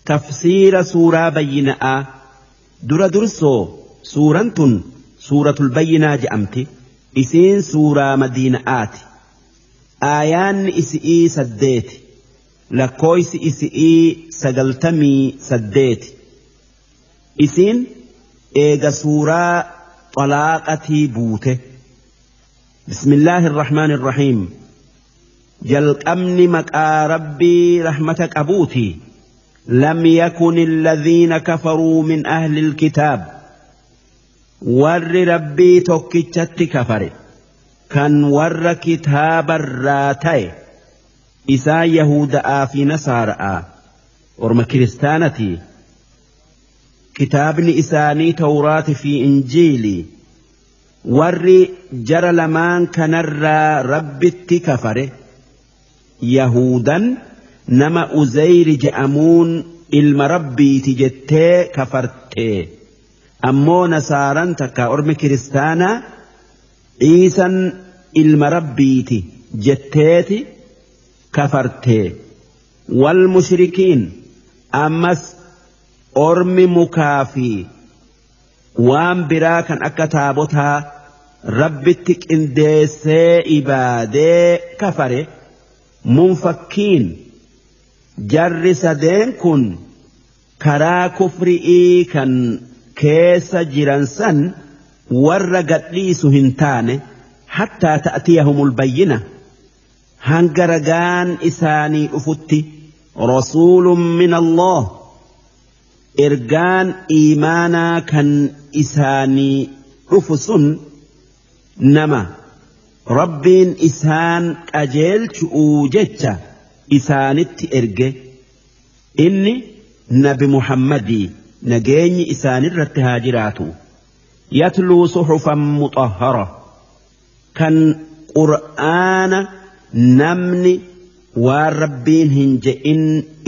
Tafsiira suuraa bayyina'aa dura dursoo suuraan tun suuratul bayyinaa je'amti. Isiin suuraa madiina'aati. Aayaanni isi'ii 8, lakkooysi isi'ii 98. Isiin eega suuraa xalaaqatii buute. Bismillaahi irrahmaani irrahiim. Jalqabni maqaa rabbii rahmata qabuuti. Lam yakun alladhiina kafaruu min ahli alkitaab. Warri rabbii tokkichatti kafare kan warra kitaabarraa ta'e isaan Yahuda'aa fi Nasaara'aa orma kiristaanatii. Kitaabni isaanii Tawraati fi Injiilii. Warri jara lamaan kanarraa rabbitti kafare Yahudan nama Uzayri je'amuun ilma rabbiiti jettee kafarte. Ammoo Nasaaran takka ormi kiristaanaa Iisan ilma rabbiiti jetteeti kafarte. Wal mushrikiin ammas ormi mukaa fi waan biraa kan akka taabotaa rabbitti qindeessee ibaadee kafare munfakkiin jarri sadeen kun karaa kufri'ii kan keessa jiran san warra gadhiisu hin taane hattaa ta'tiyahumul bayyina hanga ragaan isaanii dhufutti rasuulun min Allah ergaan iimaanaa kan isaanii dhufu sun nama rabbiin isaan qajeelchu'uu jecha isaanitti erge inni nabi Muhammadii nageenyi isaanirratti haa jiraatu. Yatluu suhufan muxahhara kan qur'aana namni waan rabbiin hin je'in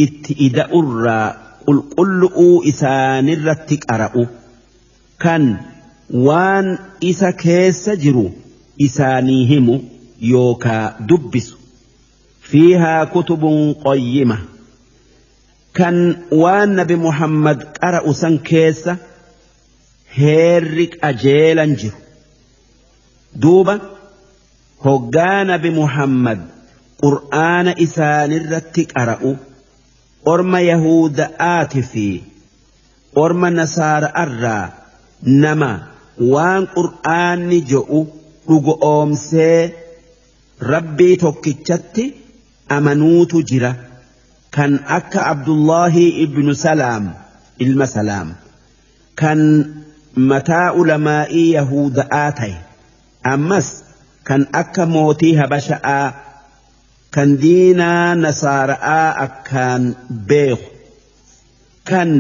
itti ida'urraa qulqullu'uu isaanirratti qara'u kan waan isa keessa jiru isaanii himu yookaa dubbisu. Fiihaa kutubun qayyima kan waan nabi Muhammad qara'u san keessa heerri qajeelan jiru. Duuba hoggaa nabi Muhammad qur'aana isaanirratti qara'u orma Yahuda'aati fi orma Nasaara'arraa nama waan qur'aanni je'u dhugoomsee rabbii tokkichatti amanuutu jira kan akka Abdullahi ibnu Salaam ilma Salaam kan mataa ulamaa'ii Yahuda'aa ta'e ammas kan akka mootii Habasha'aa kan diinaa Nasaara'aa akkaan beeku kan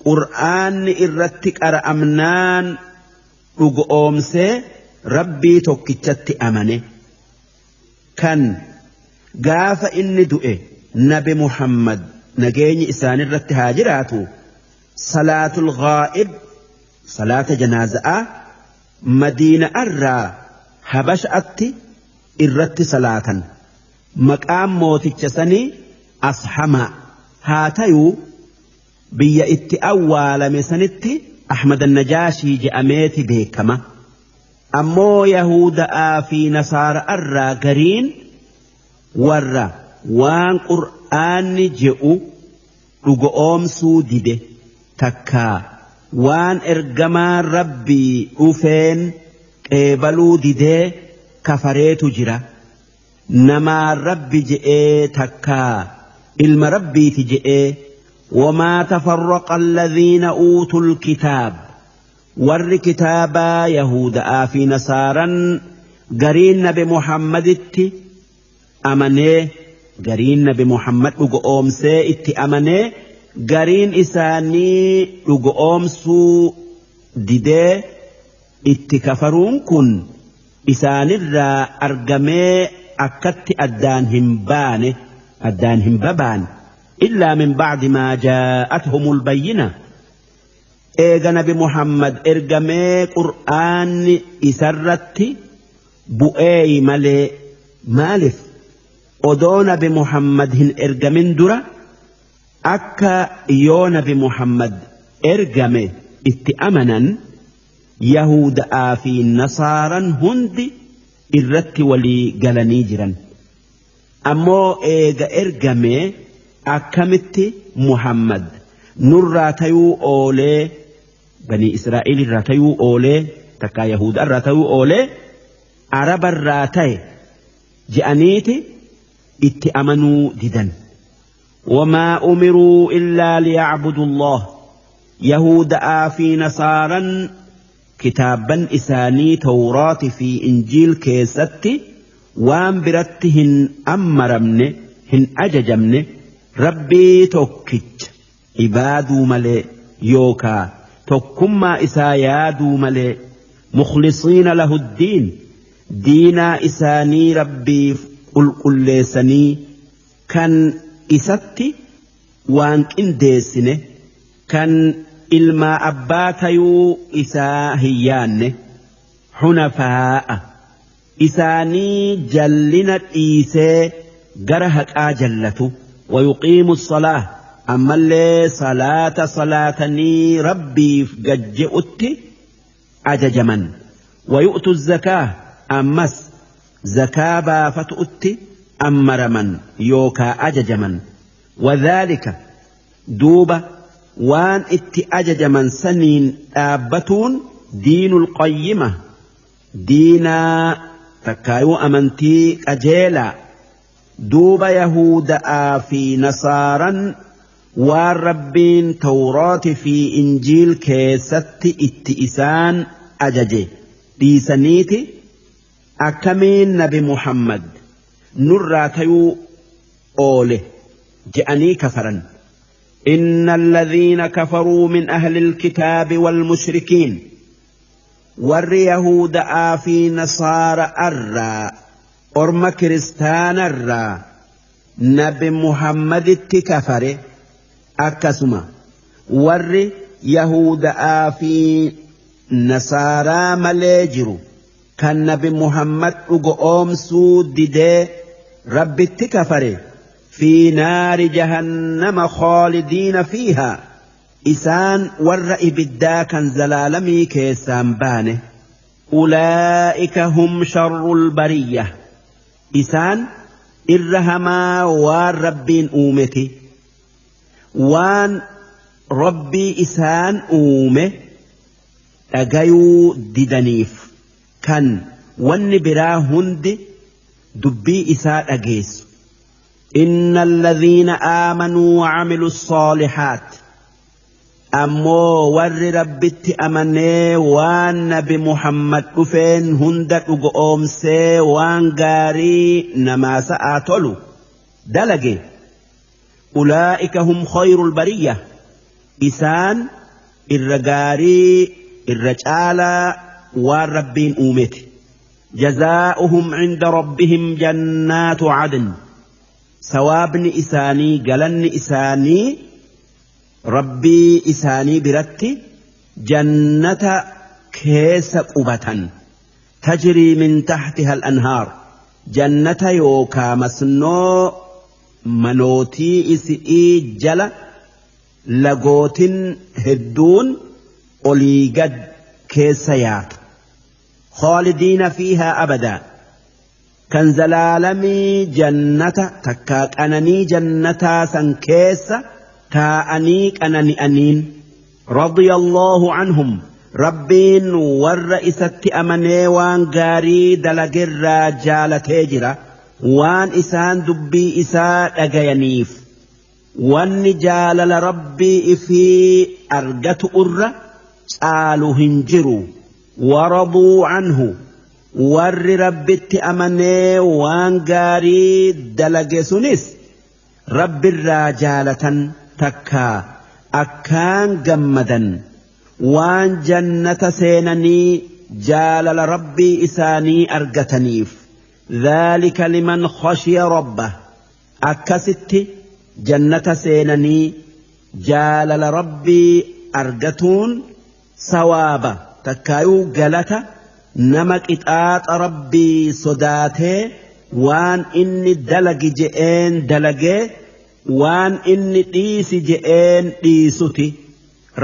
qur'aanni irratti qara'amnaan dhugoomsee rabbii tokkichatti amane kan gaafa inni du'e nabi Muhammad nageenyi isaanirratti haa jiraatu salaatul ghaa'ib salaata janaaza'aa Madiina'arraa Habasha'atti irratti salaatan. Maqaan mooticha sanii Ashamaa haa tayuu biyya itti awwaalame sanitti Ahmad Najaashii je'ameeti beekama. Ammoo Yahuda'aa fi Nasaara'arraa gariin warra waan qur'aanni je'u dhugoomsuu dide takkaa waan ergamaan rabbii dhufeen qeebaluu didee kafareetu jira. Namaan rabbi je'ee takkaa ilma rabbiiti je'ee wamaa tafarraqa alladhiina uutul kitaab warri kitaabaa Yahuda'aa fi Nasaaran gariin nabi Muhammaditti amanee gariin nabi Muhammad dhugoomsee itti amanee gariin isaanii dhugoomsuu didee itti kafaruun kun isaanirraa argamee akkatti addaan hin baane addaan hin babaan illaa min ba'di maa jaa'athumul bayyina eega nabi Muhammad ergamee qur'aanni isarratti bu'eeyi malee maalif odoo nabi Muhammad hin ergamin dura Akka yoo nabi Muhammad ergame itti amanan Yahuda'aa fi Nasaaran hundi irratti walii galanii jiran. Ammoo eega ergame akkamitti Muhammad nurraa tayuu oolee banii Israa'iil irraa tayuu oolee takkaa Yahuda irraa tayuu oolee Araba irraa ta'e je'aniiti itti amanuu didan. Wamaa umiruu illaa liyacbudu Allah Yahuda'aa fi Nasaaran kitaabban isaanii Tawraati fi Injiil keessatti waan biratti hin ammaramne hin ajajamne Rabbii tokkicha ibaaduu malee yookaa tokkummaa isaa yaaduu malee mukhlisiina lahuddiin diinaa isaanii Rabbiif qulqulleessanii kan isatti waan qindeessine kan ilmaa abbaa tayuu isaa hin yaanne hunafaa'a isaanii jallina dhiisee gara haqaa jallatu wayuqiimu salaa ammallee salaata salaatanii Rabbiif gajje'utti ajajaman wayu'tu zakaa ammas zakaa baafatu'utti ammaraman yookaa ajajaman wadhaalika duuba waan itti ajajaman saniin dhaabbatuun diinul qayyima diinaa takkaayuu amantii qajeelaa duuba Yahuda'aa fi Nasaaran waan Rabbiin Tawraati fi Injiil keessatti itti isaan ajaje dhiisaniiti akkamiin nabi Muhammad nurraa tayuu oole je'anii kafaran. إن الذين كفروا من أهل الكتاب والمشركين warri Yahuda'aa fi Nasaara irraa orma kiristaana irraa nabi Muhammaditti kafare akkasuma warri Yahuda'aa fi Nasaaraa malee jiru kan nabi Muhammad dhugoomsuu didee Rabbitti kafare fi naari jahannama khaalidiina fiihaa isaan warra ibiddaa kan zalaalamii keessaan baane ulaa'ika hum sharrul bariyya isaan irra hamaa waan Rabbiin uumeti waan Rabbii isaan uume dhagayuu didaniif kan wanni biraa hundi dubbii isaa dhageessu. Inna alladhiina aamanuu wa amilu saalihaat ammoo warri Rabbitti amanee waan nabi Muhammad dhufeen hunda dhugoomsee waan gaarii namaa sa'aa tolu dalage ulaa'ika hum khayrul bariyya isaan irra gaarii irra caalaa waan Rabbiin uumeti. Jazaa'uhum cinda rabbihim jannaatu cadn sawaabni isaanii galanni isaanii Rabbii isaanii biratti jannata keessa qubatan tajrii min tahtiha al-anhaar jannata yookaa masnoo manootii isi'ii jala lagootin hedduun olii gad keessa yaatu khaalidiina fiihaa abadaa kan zalaalamii jannata takkaa qananii jannataa san keessa taa'anii qanani'aniin radiyallahu anhum Rabbiin warra isatti amanee waan gaarii dalagerraa jaalatee jira waan isaan dubbii isaa dhagayaniif wanni jaalala Rabbii ifii argatu irra caalu hin jiru waraduu anhu warri Rabbitti amanee waan gaarii dalage sunis Rabbirraa jaalatan takkaa akkaan gammadan waan jannata seenanii jaalala Rabbii isaanii argataniif dhaalika liman khashiya rabbah akkasitti jannata seenanii jaalala Rabbii argatuun sawaaba takkaayuu galata nama qixaaxa Rabbii sodaatee waan inni dalagi je'een dalagee Waan inni dhiisi je'een dhiisuti.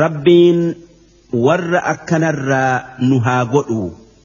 Rabbiin warra akkanarraa nu haa godhu.